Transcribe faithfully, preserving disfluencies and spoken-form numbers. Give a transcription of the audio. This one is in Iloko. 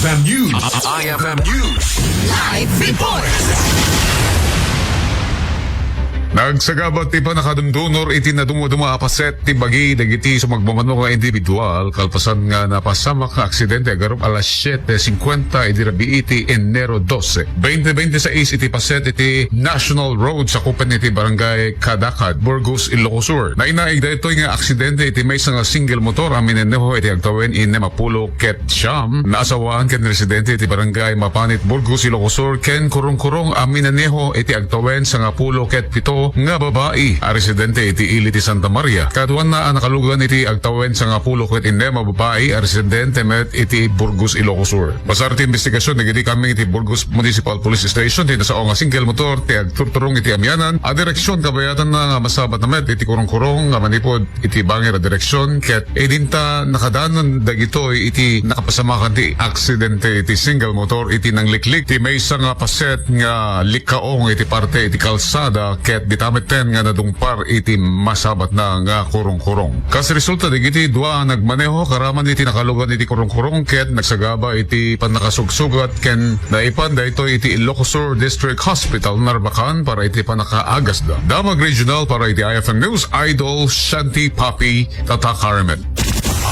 F M News. I F M News. Live report. Nagsagaba ti pannakadundunor iti nadumaduma a paset ti bagi dagiti sumagmamano nga individual kalpasan nga napasamak nga aksidente agarup alas siete singkuenta idi rabii ti Enero dose, twenty twenty-six iti paset iti National Road sakupen iti Barangay Kadakad, Burgos, Ilocos Sur. Nainaig daytoy nga aksidente iti maysa nga single motor a minaneho iti agtawen innem a pulo ket siam, naasawaan ken residente iti Barangay Mapanit, Burgos, Ilocos Sur, ken kurungkurong a minaneho iti agtawen sangapulo ket pito nga babai a residente iti ili ti Santa Maria. Kaduana a nakalugan iti agtawen sangapulo ket innem a babai a residente met iti Burgos, Ilocos Sur. Basar ti investigasyon dagiti kameng iti Burgos Municipal Police Station, ti nasao nga single motor ti agturturong iti amianan a direksyon, kabayatanna nga masabat na met iti kurungkurong nga manipud iti bangir a direksyon, ket idinta nakadanan dagitoy iti nakapasamakan ti aksidente iti single motor iti nangliklik ti maysa nga paset nga likkaong iti parte iti kalsada, ket dita metten nga nadungpar iti masabatna nga kurungkurong. Kas resulta dagiti dua a nagmaneho, karaman iti nakalugan iti kurungkurong ket nagsagaba iti pannakasugsugat ken naipan daytoy iti Ilocos Sur District Hospital, Narbacan para iti pannakaagasda. Damag Regional para iti I F M News, Idol Shanti Papi Tata Carmen.